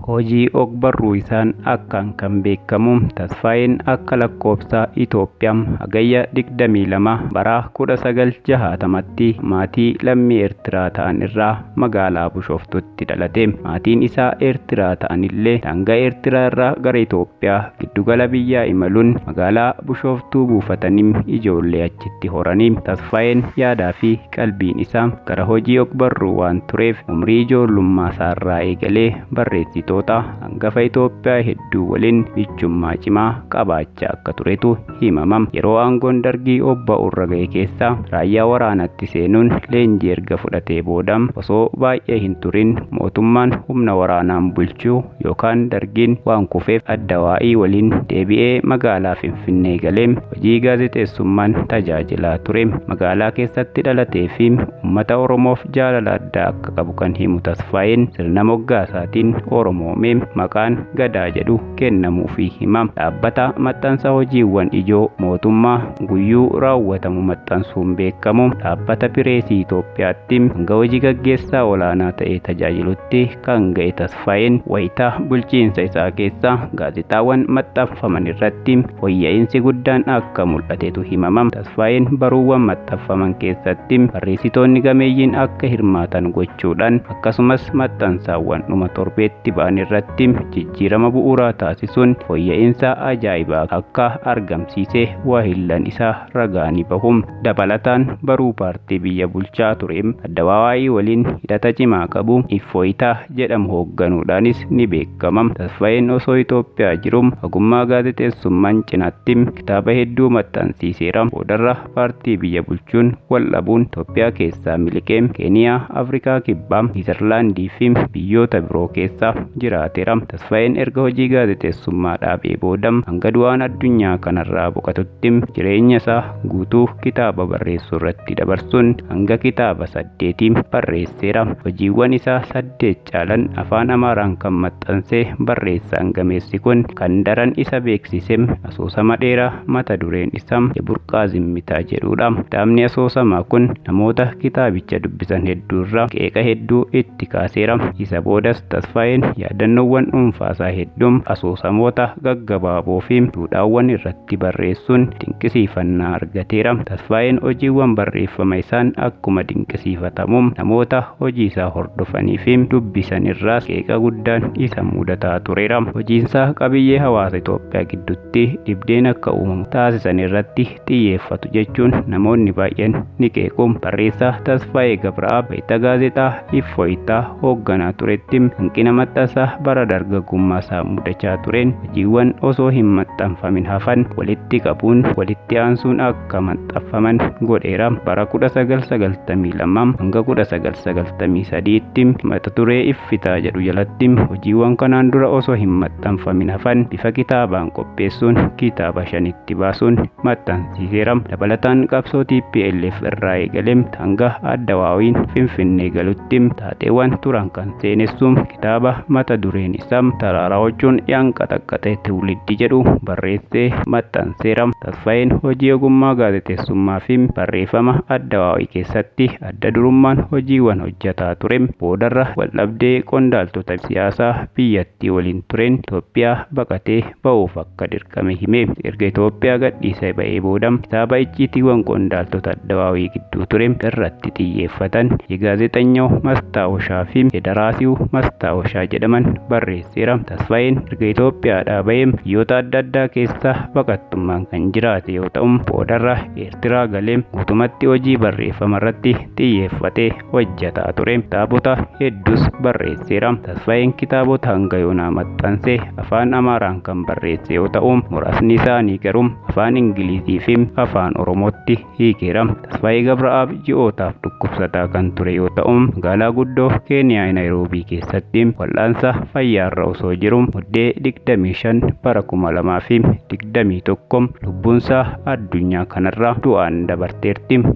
Hojii og-barruu isaan akkaan kan beekamu Tasfaayeen akka lakkoofsa Itoophiyaa Hagayya 22 bara 1960tti maatii lammii Eertiraa ta'an irraa magaalaa Bushooftutti dhalate. Maatiin isaa Eertiraa ta'anillee daangaa Eertiraa irraa gara Itoophiyaa giddugala biyyaa imaluun magaalaa Bushooftuu buufatanii ijoollee achitti horanii. Tasfaayeen yaadaa fi qalbiin isaa gara hojii og-barruu waan tureef umrii ijoollummaa isaarraa eegalee barreessitoota hangafa Itoophiyaa hedduu waliin michummaa cimaa qabaachaa akka turetu himama. Yeroo aangoon Dargii obba'urra ga'e keessa raayyaa waraanaatti seenuun leenjii erga fudhatee booda osoo baay'ee hin turin mootummaan humna waraanaan bulchuu yookaan Dargiin waan kufeef addawaa'ii waliin deebi'ee magaalaa Finfinnee galee hojii gaazexeessummaan tajaajilaa ture. Magaalaa keessatti dhalatee fi uummata Oromoof jaalala addaa akka qabu kan himu Tasfaayeen sirna moggaasaatiin Oromoomee maqaan Gadaa jedhu kennamuufii hima. Dhaabbata maxxansa hojiiwwan ijoo mootummaa guyyuu raawwatamu maxxansuun beekamu dhaabbata Pireesii Itoophiyaatti hanga hojii gaggeessaa olaanaa ta'ee tajaajilutti kan ga'e Tasfaayeen wayitaa bulchiinsa isaa keessa gaazexaawwan maxxanfaman irratti fooyya'insi guddaan akka mul'atetu himama. Tasfaayeen baruuwwan maxxanfaman keessatti barreessitoonni gameeyyiin akka hirmaatan gochuudhaan akkasumas maxxansaawwan dhuma torbeetti ba'an irratti jijjiirama bu'uuraa taasisuun fooyya'insa ajaa'ibaa akka argamsiise waahillan isaa ragaa ni bahu. Dabalataan baruu paartii biyya bulchaa ture Addawawaayii waliin hidhata cimaa qabu Iffooyitaa jedhamu hoogganuudhaanis ni beekama. Tasfaayeen osoo Itoophiyaa jiru ogummaa gaazexeessummaan cinaatti kitaaba hedduu maxxansiiseera. Boodarra paartii biyya bulchuun wal dhabuun Itoophiyaa keessaa miliqee Keeniyaa, Afrikaa Kibbaa, Niizerlaandii fi biyyoota biroo keessa jiraateera. Tasfaayeen erga hojii gaazexeessummaa dhaabee booda hanga du'aan addunyaa kanarraa boqotutti jireenya isaa guutuu kitaaba barreessuu irratti dabarsuun hanga kitaaba 8 barreesseera. Hojiiwwan isaa 8 caalan afaan Amaaraan kan maxxanse barreessaan gameessi kun kan daran isa beeksise asoosama dheeraa mata dureen isaa Yeburqaa Zimmitaa jedhudha. Kitaabni asoosamaa kun namoota kitaabicha dubbisan hedduurraa qeeqa hedduu itti kaaseera. Isa boodas Tasfaayeen yaadannoowwan dhuunfaasaa hedduu asoosamoota gaggabaaboo fi duudhaawwan irratti barreessuun dinqisiifannaa argateera. Tasfaayeen hojiiwwan barreeffama isaan akkuma dinqisiifatamu namoota hojii isaa hordofanii fi dubbisan irraas qeeqa guddaan isa mudataa tureera. Hojiinsaa qabiyyee hawaasa Itoophiyaa gidduutti dhibdeen akka uumamu taasisan irratti xiyyeeffatu jechuun namoonni baay'een ni qeequ. Barreessaa Tasfaayee Gabra'aab wayita gaazexaa Iffooyitaa hoogganaa turetti hanqina maxxansaa bara dargaggummaa isaa mudachaa tureen hojiiwwan osoo hin maxxanfamin hafan walitti qabuun walitti aansuun akka maxxanfaman godheera. Bara 1992 hanga 1993tti mata duree Iffitaa jedhu jalatti hojiiwwan kanaan dura osoo hin maxxanfamin hafan bifa kitaabaan qopheessuun kitaaba 5tti baasuun maxxansiiseera. Dabalataan qabsoo TPLF irraa eegalee hanga Addawaawiin Finfinnee galutti taateewwan turan kan seenessu kitaaba mata dureen isaa Taraaraawwachuun Yaanqaxaqqaxe Tiwuliddi jedhu barreessee maxxanseera. Tasfaayeen hojii ogummaa gaazexeessummaa fi barreeffama Addawaawii keessatti adda durummaan hojiiwwan hojjetaa ture. Boodarra waldhabdee qondaaltota siyaasaa biyyattii waliin tureen Itoophiyaa baqatee ba'uuf akka dirqame hime. Erga Itoophiyaa gadhiisee ba'ee booda kitaaba icciitiiwwan qondaaltota Addawaawii gidduu ture irratti xiyyeeffatan የጋዜጠኛው ማስታወሻ fi የደራሲው ማስታወሻ jedhaman barreesseera. Tasfaayeen erga Itoophiyaadhaa ba'ee biyyoota adda addaa keessa baqattummaan kan jiraate yoo ta'u boodarra Eertiraa galee guutumatti hojii barreeffama irratti xiyyeeffatee hojjetaa ture. Kitaabota hedduus barreesseera. Tasfaayeen kitaabota hanga yoonaa maxxanse afaan Amaaraan kan barreesse yoo ta'u muraasni isaanii garuu afaan Ingilizii fi afaan Oromootti hiikeera. Tasfaayee Gabra'aab ji'ootaaf dhukkubsataa kan ture yoo ta'u magaalaa guddoo Keeniyaa Naayiroobii keessatti wal'aansa fayyaarra osoo jiru Muddee 25 bara 2021 lubbuunsaa addunyaa kanarra du'aan dabarteerti.